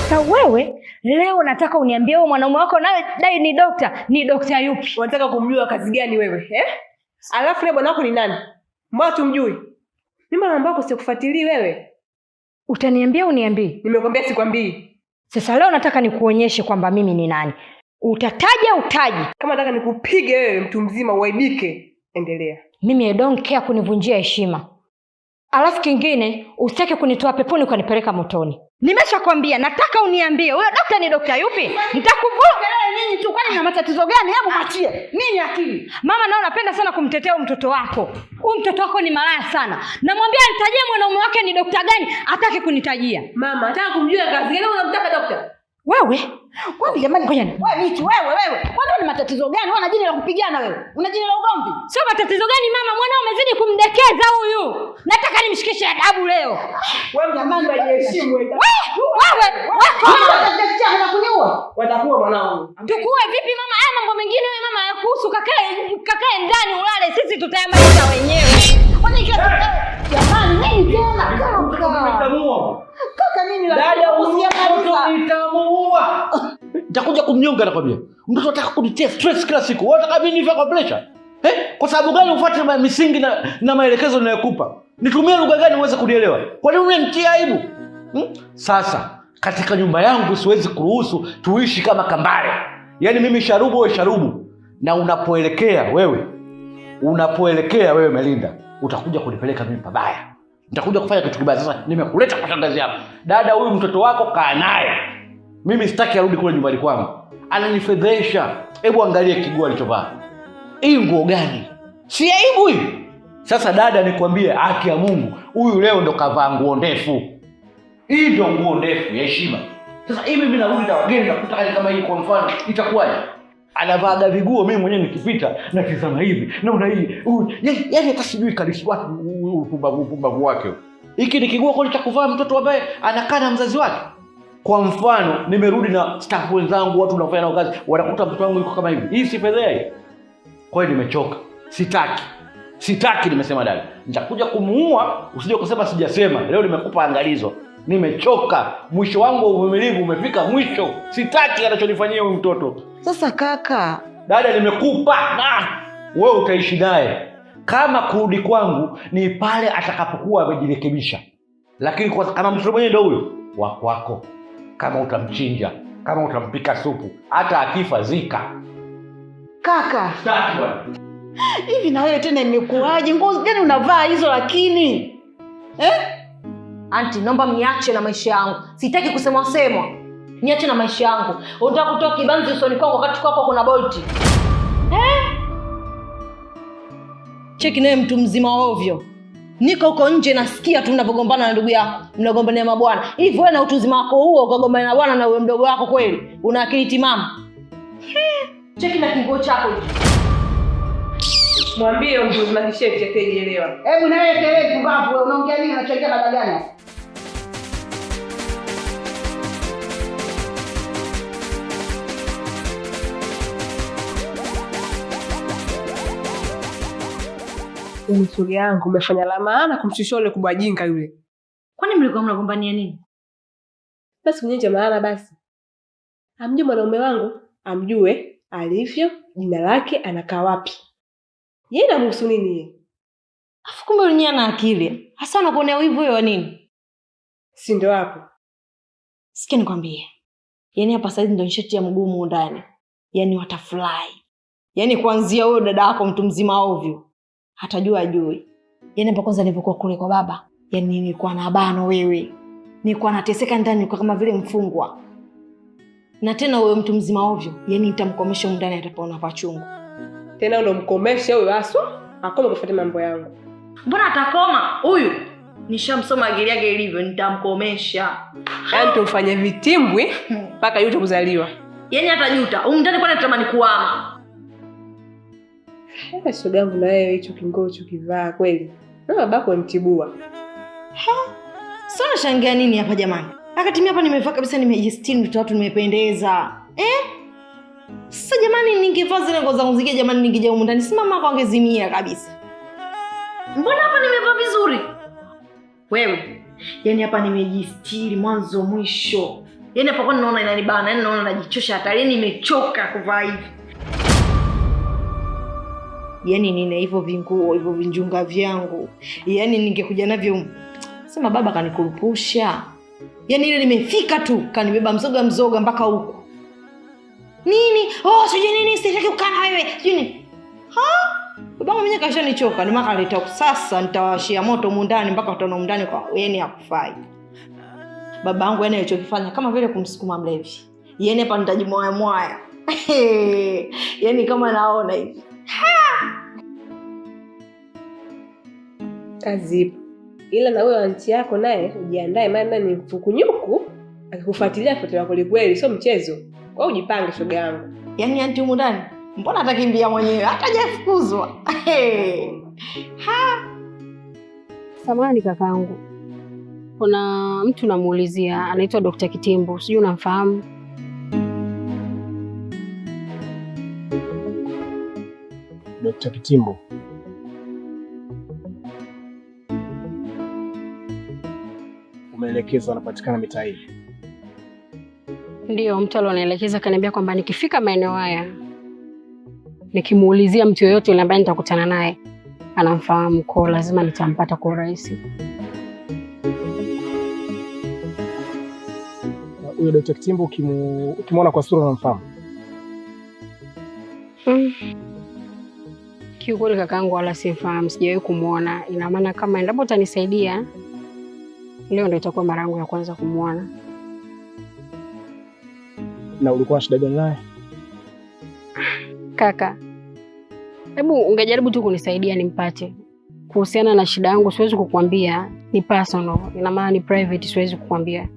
Sasa wewe leo nataka uniambie wewe mwanaume wako naye dai ni dokta, ni dokta yupi? Unataka kumjua kazi gani wewe, eh? Alafu leo bwana wako ni nani? Mbona tumjui? Mimi mambo yako sikufuatilii wewe. Utaniambia uniambie? Nimekwambia sikwambii. Sasa leo nataka nikuonyeshe kwamba mimi ni nani. Utataja utaji. Kama nataka nikupige wewe mtu mzima uaibike. Endelea. Mimi I don't care kunivunjia heshima. Alafu kingine usitake kunitoa peponi ukanipeleka motoni. Nimeshakwambia nataka uniambie huyo dokta ni dokta yupi? Nitakuvua Kelele nyinyi tu, kwani mna matatizo gani? Hebu mwachie. Nini akili? Mama, nao napenda sana kumtetea huyu mtoto wako. Huyu mtoto wako ni malaya sana. Namwambia nitajie mwanaume wake ni dokta gani, hataki kunitajia. Mama, nataka kumjua kazi gani unamtaka dokta? Wewe Kwani jamani, Ngoja wewe Michu, wewe wewe. Kwani ni matatizo gani? Wewe una jini la kupigana wewe. Una jini la ugomvi? Sio matatizo gani mama, mwanao umezidi kumdekeza huyu. Nataka nimshikishe adabu leo. Wewe jamani, unajiheshimu wewe. Wewe, wewe koma. Kuniua. Watakuwa mwanangu. Tukue vipi mama? Haya mambo mengine wewe mama hayakuhusu, kakae kakae ndani ulale, sisi tutayamaliza wenyewe. Kwani kila jamani, nini tena kaka? Nitamuua. Kaka nini Dada, huyu mtoto usiyamaliza. nitamuua. Nitakuja kumnyonga nakwambia. Mtoto anataka kunitia stress kila siku. Wewe unataka mimi nife kwa pressure? Eh? Kwa sababu gani ufuate misingi na maelekezo ninayokupa? Nitumie lugha gani uweze kunielewa? Kwa nini unanitia aibu? Sasa katika nyumba yangu siwezi kuruhusu tuishi kama kambare. Yaani mimi sharubu wewe sharubu. Na unapoelekea wewe Melinda, utakuja kunipeleka mimi pabaya. Nitakuja kufanya kitu kibaya. Sasa nimekuleta kwa shangazi yako. Dada, huyu mtoto wako kaa naye. Mimi sitaki arudi kule nyumbani kwangu. Ananifedhesha. Hebu angalie kiguo alichovaa. Hii nguo gani? Si aibu hii. Sasa dada, nikwambie haki ya Mungu, huyu leo ndo kavaa nguo ndefu. Hii ndio nguo ndefu ya heshima. Sasa hivi mimi narudi na wageni nakuta hali kama hii, kwa mfano itakuwaje? Anavaaga viguo, mimi mwenyewe nikipita natizama hivi, naona hii. Huyu, yaani hata sijui kalisi wapi huu upumbavu wake. Hiki ni kiguo kweli cha kuvaa mtoto ambaye anakaa na mzazi wake? Kwa mfano, nimerudi na staff wenzangu, watu tunafanya nao kazi, wanakuta mtoto wangu yuko kama hivi. Hii si fedhea hii? Kwa hiyo nimechoka. Sitaki. Sitaki, nimesema dada. Nitakuja kumuua, usije kusema sijasema. Leo nimekupa angalizo. Nimechoka. Mwisho wangu wa uvumilivu umefika mwisho. Sitaki anachonifanyia huyu mtoto. Sasa kaka, Dada, nimekupa na wewe utaishi naye. Kama kurudi kwangu ni pale atakapokuwa amejirekebisha. Lakini kama mtoto mwenyewe ndio huyo wa kwako. Kama utamchinja, kama utampika supu, hata akifa zika. Kaka. Sitaki bwana. Hivi na wewe tena imekuaje? Nguo gani unavaa hizo lakini? Auntie, naomba mniache na maisha yangu. Sitaki kusemwa semwa. Niache na maisha yangu. Unataka kutoa kibanzi usoni kwangu wakati kwako kuna bolti. Cheki naye mtu mzima ovyo. Niko huko nje nasikia tu mnavyogombana na ndugu yako. Mnagombania mabwana. Hivi wewe na utu uzima wako huo ukagombana na bwana na wewe mdogo wako kweli? Una akili timamu? Cheki na kinguo chako hicho. Mwambie mtu mzima kisheti asiyejielewa. Hebu na wewe kelele pumbavu wewe, unaongea nini? Unachangia mada gani? Msuri yangu umefanya la maana kumshusha yule kubwa jinga yule. Kwani mlikuwa mnagombania nini? Basi kunyenje maana basi. Amjue mwanaume wangu, amjue alivyo, jina lake, anakaa wapi. Yeye inamhusu nini yeye? Afu kumbe yule ana akili. Hasa anakuonea wivu huyo wa nini? Si ndio hapo? Sikia nikwambie. Yaani hapa saizi ndio nishati ya mgumu ndani. Yaani watafurahi. Yaani kuanzia huyo dada yako mtu mzima ovyo. Hatajua ajui. Yaani hapa kwanza nilipokuwa kule kwa baba, yaani nilikuwa na bano wewe. Nilikuwa nateseka ndani, nilikuwa kama vile mfungwa. Na tena huyo mtu mzima ovyo, yaani nitamkomesha huko ndani atapaona pachungu. Tena ndo mkomeshe huyo haswa, akome kufuata mambo yangu. Mbona atakoma huyu? Nishamsoma akili yake ilivyo, nitamkomesha. Yaani tumfanye vitimbwi mpaka yute kuzaliwa. Yaani hatajuta. Huyu ndani kwani anatamani kuama. Hata shoga yangu na wewe hicho kinguo ulichokivaa kweli. Na babako amtibua. Sasa unashangaa nini hapa jamani? Wakati mimi hapa nimevaa kabisa, nimejistiri mtoto watu, nimependeza. Sasa jamani, ningevaa zile nguo zangu zingine jamani, ningeja humu ndani, si mama yako angezimia kabisa. Mbona hapa nimevaa vizuri? Wewe, yaani hapa nimejistiri mwanzo mwisho. Yaani hapa kwani naona inanibana, yaani naona najichosha hata yaani nimechoka kuvaa hivi. Yaani nina hivyo vinguo, hivyo vinjunga vyangu. Yaani ningekuja navyo sema baba kanikurupusha. Yaani ile nimefika tu kanibeba mzoga mzoga mpaka huku. Nini? Oh, sijui nini, sitaki kukaa na wewe. Sijui nini. Ha? Babangu mwenyewe kashanichoka, ndio maana kaleta sasa nitawashia moto humu ndani mpaka utaona humu ndani kwa yaani hakufai. Babangu yaani alichokifanya kama vile kumsukuma mlevi. Yaani hapa nitajimwaya mwaya. Yaani kama naona hivi. Kazi ipo, ila na huyo anti yako naye ujiandae, maana ni mfukunyuku, akikufuatilia fuatilia kweli kweli, sio mchezo. Kwa hiyo ujipange, shoga yangu. Yaani anti humu ndani mbona atakimbia mwenyewe hata hajafukuzwa. Samahani kakaangu, kuna mtu namuulizia, anaitwa Dr. Kitimbo, sijui unamfahamu? Dr. Kitimbo. Umeelekezwa anapatikana mitaa hii? Ndiyo, mtu alionielekeza akaniambia kwamba nikifika maeneo haya nikimuulizia mtu yoyote yule ambaye nitakutana naye anamfahamu, kwa lazima nitampata kwa urahisi. Huyo Dr. Kitimbo ukimwona kwa sura unamfahamu? Kiukweli kakaangu wala simfahamu, sijawahi kumwona. Ina maana kama endapo utanisaidia leo, ndio itakuwa mara yangu ya kwanza kumwona. Na ulikuwa na shida gani naye? Kaka, hebu ungejaribu tu kunisaidia nimpate. Kuhusiana na shida yangu siwezi kukuambia, ni personal, ina maana ni private, siwezi kukuambia.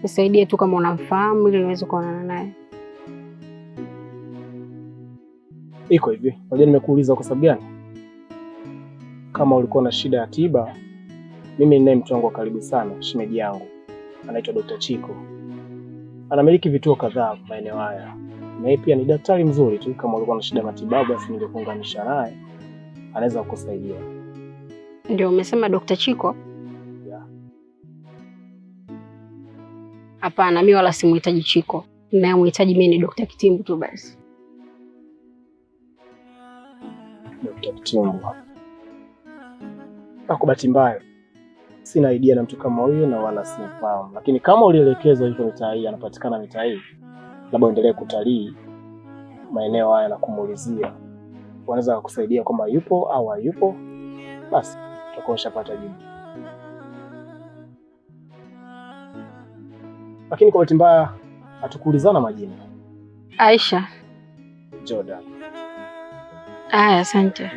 Nisaidie tu kama unamfahamu ili niweze kuonana naye. Iko hivi, unajua nimekuuliza kwa sababu gani? Kama ulikuwa na shida ya tiba, mimi ninaye mtu wangu wa karibu sana, shemeji yangu anaitwa Dr. Chiko, anamiliki vituo kadhaa maeneo haya, na yeye pia ni daktari mzuri tu. Kama ulikuwa na shida ya matibabu, basi ningekuunganisha naye, anaweza kukusaidia. Ndio umesema Dr. Chiko? Yeah. Hapana, mi wala simuhitaji Chiko. Ninayemhitaji mimi ni Dr. Kitimbo tu basi. Dr. Kitimbo. Kwa bahati mbaya sina idea na mtu kama huyo na wala simfahamu, lakini kama ulielekezwa yuko mitaa hii, anapatikana mitaa hii, labda uendelee kutalii maeneo haya na kumuulizia, wanaweza kukusaidia kwamba yupo au hayupo, basi utakuwa ushapata jibu. Lakini kwa bahati mbaya hatukuulizana majina. Aisha. Jordan. Aya, asante.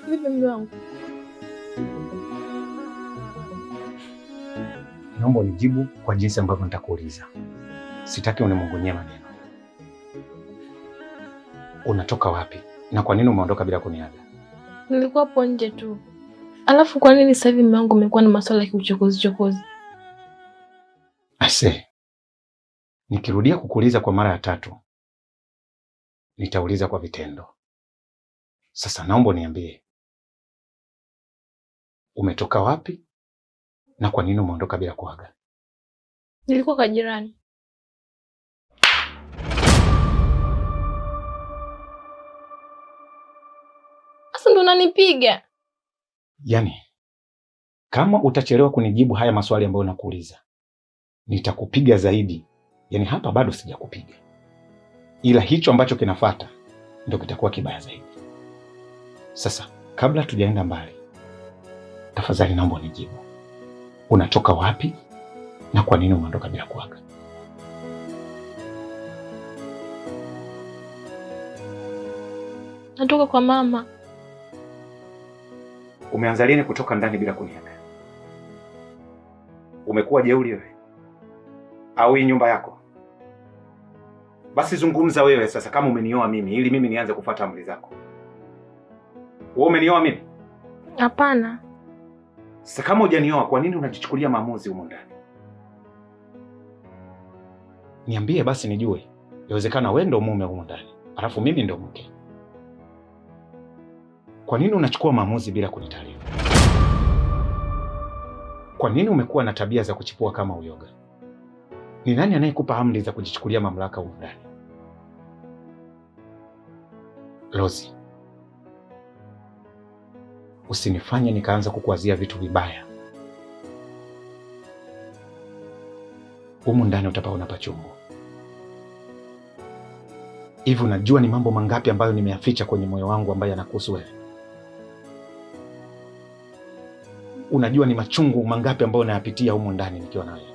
Vipi mume wangu? Naomba unijibu kwa jinsi ambavyo nitakuuliza. Sitaki unimongonyee maneno. Unatoka wapi na kwa nini umeondoka bila kuniaga? Nilikuwa hapo nje tu. Alafu kwa nini sasa hivi mume wangu umekuwa na masuala ya kiuchokozi chokozi? Ase, nikirudia kukuuliza kwa mara ya tatu nitauliza kwa vitendo. Sasa naomba uniambie, umetoka wapi na kwa nini umeondoka bila kuaga? Nilikuwa kwa jirani. Sasa ndo unanipiga? Yaani, kama utachelewa kunijibu haya maswali ambayo nakuuliza, nitakupiga zaidi. Yaani hapa bado sijakupiga, ila hicho ambacho kinafata ndio kitakuwa kibaya zaidi. Sasa kabla tujaenda mbali, tafadhali naomba unijibu, unatoka wapi na kwa nini umeondoka bila kuaga? Natoka kwa mama. Umeanza lini kutoka ndani bila kuniaga? Umekuwa jeuri wewe, au hii nyumba yako? Basi zungumza wewe sasa, kama umenioa mimi, ili mimi nianze kufuata amri zako. Wewe umenioa mimi? Hapana. Sasa kama hujanioa, kwa nini unajichukulia maamuzi humo ndani? Niambie basi nijue. Inawezekana wewe ndo mume humo ndani, alafu mimi ndo mke. Kwa nini unachukua maamuzi bila kunitaarifu? Kwa nini umekuwa na tabia za kuchipua kama uyoga? Ni nani anayekupa amri za kujichukulia mamlaka humo ndani? Rozi, usinifanye nikaanza kukuwazia vitu vibaya. Humu ndani utapaona pachungu. Hivi unajua ni mambo mangapi ambayo nimeyaficha kwenye moyo wangu ambayo yanakuhusu wewe? Unajua ni machungu mangapi ambayo nayapitia humu ndani nikiwa na wewe?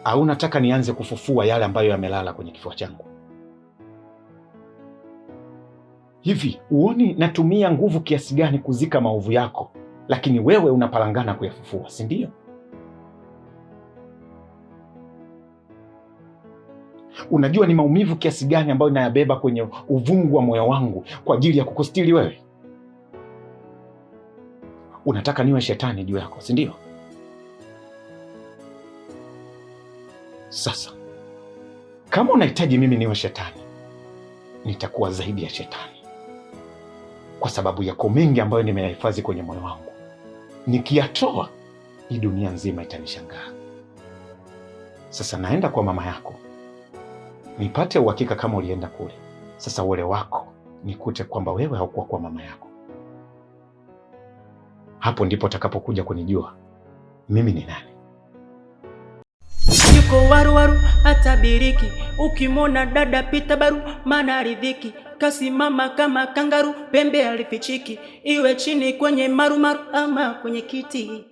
Au nataka nianze kufufua yale ambayo yamelala kwenye kifua changu? Hivi huoni natumia nguvu kiasi gani kuzika maovu yako, lakini wewe unapalangana kuyafufua, si ndio? Unajua ni maumivu kiasi gani ambayo nayabeba kwenye uvungu wa moyo wangu kwa ajili ya kukustiri wewe? Unataka niwe shetani juu yako, si ndio? Sasa kama unahitaji mimi niwe shetani, nitakuwa zaidi ya shetani, kwa sababu yako mengi ambayo nimeyahifadhi kwenye moyo wangu. Nikiyatoa, hii dunia nzima itanishangaa. Sasa naenda kwa mama yako nipate uhakika kama ulienda kule. Sasa uole wako nikute kwamba wewe haukuwa kwa mama yako. Hapo ndipo utakapokuja kunijua mimi ni nani. Yuko waruwaru atabiriki, ukimwona dada pita baru, maana ridhiki, kasimama kama kangaru, pembe alifichiki, iwe chini kwenye marumaru ama kwenye kiti.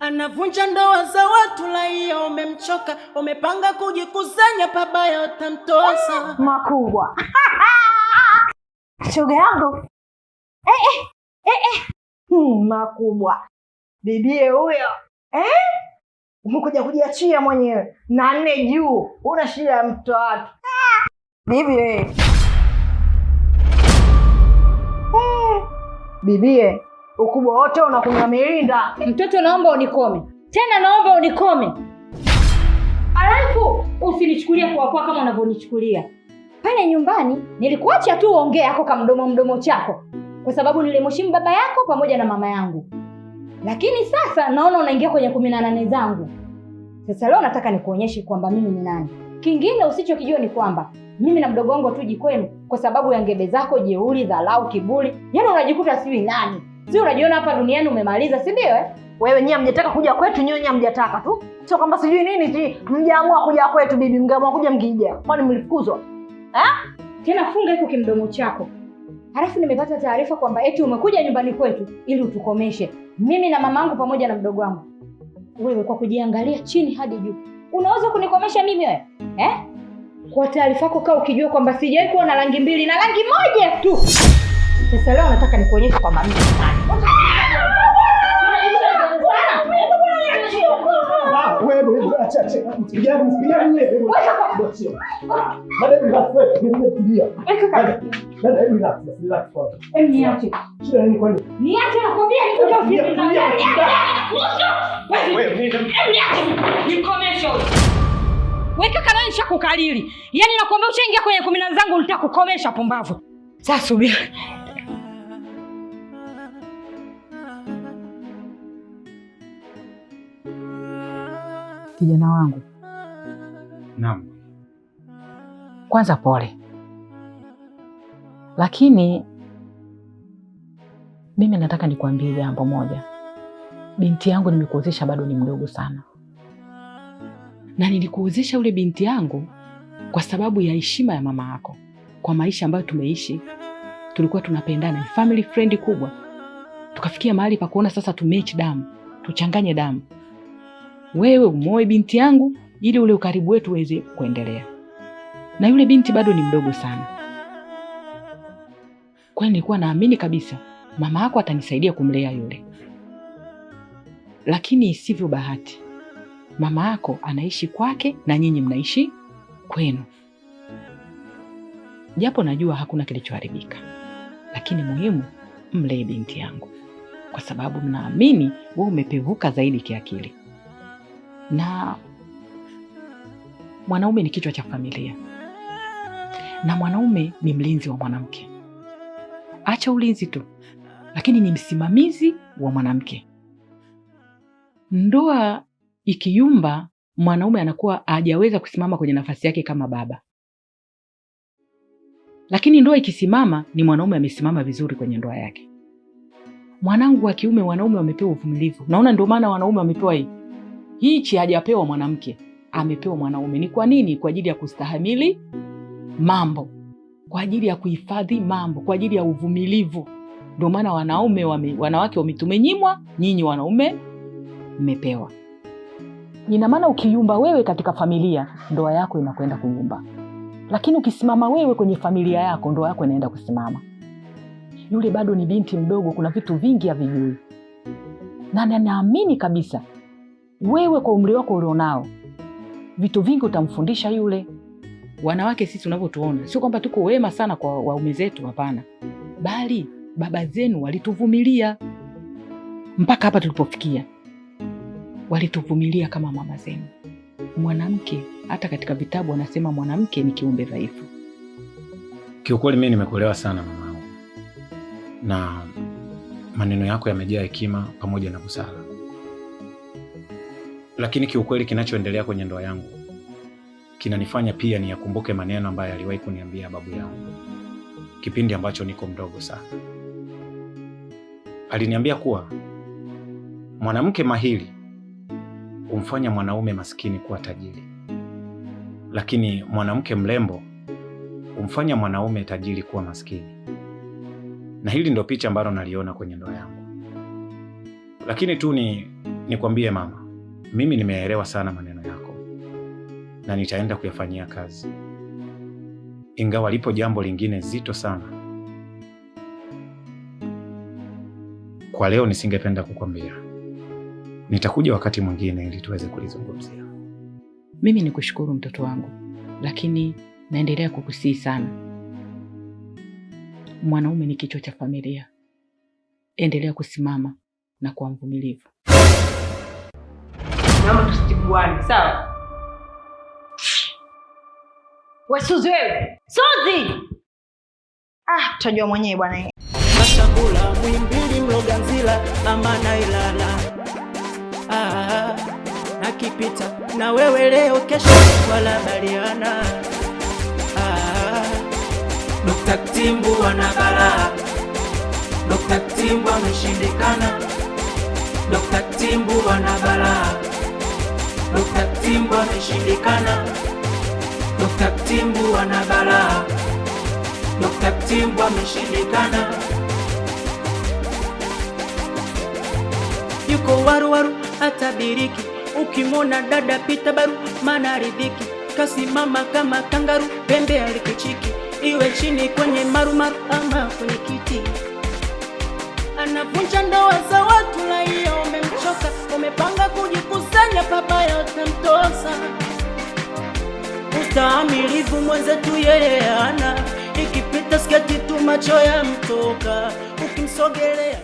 Anavunja ndoa za watu, laia umemchoka, umepanga kujikusanya pabaya, utamtosa makubwa. Shoga yangu makubwa bibie huyo Umekuja kujiachia mwenyewe na nne juu, una shida ya mtoto watu bibie. Bibie, ukubwa wote unakunywa mirinda. Mtoto, naomba unikome tena, naomba unikome, alafu usinichukulie kwa kwa kama unavyonichukulia pale nyumbani. Nilikuacha tu uongee yako kamdomo mdomo chako, kwa sababu nilimheshimu baba yako pamoja na mama yangu, lakini sasa naona unaingia kwenye 18 zangu. Sasa leo nataka nikuonyeshe kwamba mimi ni nani. Kingine usichokijua ni kwamba mimi na mdogo wangu hatuji kwenu kwa sababu ya ngebe zako, jeuri, dharau, kiburi. Yaani unajikuta sijui nani, si unajiona hapa duniani umemaliza, si ndio eh? Wewe nyie hamjataka kuja kwetu, nyie hamjataka tu, sio kwamba sijui nini, sijui mjaamua kuja kwetu bibi, mngeamua kuja mkija, kwani mlifukuzwa eh? Tena funga hiko kimdomo chako. Halafu nimepata taarifa kwamba eti umekuja nyumbani kwetu ili utukomeshe mimi na mamangu pamoja na mdogo wangu. Wewe kwa kujiangalia chini hadi juu unaweza kunikomesha mimi wewe eh? Kwa taarifa yako, kaa ukijua kwamba sijawahi kuwa na rangi mbili na rangi moja tu. Sasa leo nataka nikuonyeshe kwamba mimi ni nani. Niache nakwambia, nikomeshe. Weka kama nishakukalili. Yaani nakwambia ushaingia kwenye 10 zangu nitakukomesha pumbavu. Sasa subiri. Kijana wangu. Naam. Kwanza pole. Lakini mimi nataka nikwambie jambo moja. Binti yangu nimekuozesha bado ni mdogo sana. Na nilikuozesha ule binti yangu kwa sababu ya heshima ya mama yako. Kwa maisha ambayo tumeishi, tulikuwa tunapendana, ni family friend kubwa. Tukafikia mahali pa kuona sasa tumechi damu, tuchanganye damu. Wewe umoe binti yangu ili ule ukaribu wetu uweze kuendelea. Na yule binti bado ni mdogo sana. Kwa hiyo nilikuwa naamini kabisa mama yako atanisaidia kumlea yule. Lakini isivyo bahati, mama yako anaishi kwake na nyinyi mnaishi kwenu. Japo najua hakuna kilichoharibika, lakini muhimu mlee binti yangu. kwa sababu naamini wewe umepevuka zaidi kiakili, na mwanaume ni kichwa cha familia, na mwanaume ni mlinzi wa mwanamke. Acha ulinzi tu, lakini ni msimamizi wa mwanamke. Ndoa ikiyumba, mwanaume anakuwa hajaweza kusimama kwenye nafasi yake kama baba, lakini ndoa ikisimama, ni mwanaume amesimama vizuri kwenye ndoa yake. Mwanangu wa kiume, wanaume wamepewa uvumilivu. Naona ndio maana wanaume wamepewa hii hichi, hajapewa mwanamke, amepewa mwanaume. Ni kwa nini? Kwa ajili ya kustahamili mambo, kwa ajili ya kuhifadhi mambo, kwa ajili ya uvumilivu. Ndio maana wanaume wanawake tumenyimwa, nyinyi wanaume mmepewa. Ina maana ukiyumba wewe katika familia, ndoa yako inakwenda kuyumba, lakini ukisimama wewe kwenye familia yako, ndoa yako inaenda kusimama. Yule bado ni binti mdogo, kuna vitu vingi havijui, na naamini kabisa wewe kwa umri wako ulionao, vitu vingi utamfundisha yule. Wanawake sisi tunavyotuona, sio kwamba tuko wema sana kwa waume zetu, hapana, bali baba zenu walituvumilia mpaka hapa tulipofikia, walituvumilia kama mama zenu. Mwanamke hata katika vitabu wanasema mwanamke ni kiumbe dhaifu. Kiukweli mimi nimekuelewa sana mamangu, na maneno yako yamejaa hekima pamoja na busara, lakini kiukweli kinachoendelea kwenye ndoa yangu kinanifanya pia niyakumbuke maneno ambayo aliwahi kuniambia babu yangu kipindi ambacho niko mdogo sana. Aliniambia kuwa mwanamke mahiri humfanya mwanaume maskini kuwa tajiri, lakini mwanamke mrembo humfanya mwanaume tajiri kuwa maskini. Na hili ndio picha ambalo naliona kwenye ndoa yangu. Lakini tu nikwambie mama, mimi nimeelewa sana maneno yako na nitaenda kuyafanyia kazi, ingawa lipo jambo lingine zito sana kwa leo nisingependa kukwambia. Nitakuja wakati mwingine ili tuweze kulizungumzia. Mimi nikushukuru mtoto wangu, lakini naendelea kukusihi sana. Mwanaume ni kichwa cha familia, endelea kusimama na kuwa mvumilivu. Naomba tusitibuane, sawa? We Suzi wewe. Suzi! Ah, utajua mwenyewe bwana. Mashakula Mwimbili Mloganzila Amana Ilala. Nakipita na wewe leo kesho wala baliana. Dr. Timbu ana balaa. Dr. Timbu ameshindikana. Dr. Timbu ana balaa. Dr. Timbu ameshindikana. Dr. Timbu ana balaa. Dr. Timbu ameshindikana. Yuko waruwaru atabiriki, ukimwona dada pita baru maana ridhiki, kasimama kama kangaru pembe alikichiki, iwe chini kwenye marumaru ama kwenye kiti, anavunja ndoa za watu raia umemchoka, umepanga kujikusanya pabaya utamtosa, ustahimilivu mwenzetu yeye ana, ikipita sketi tu macho ya mtoka, ukimsogelea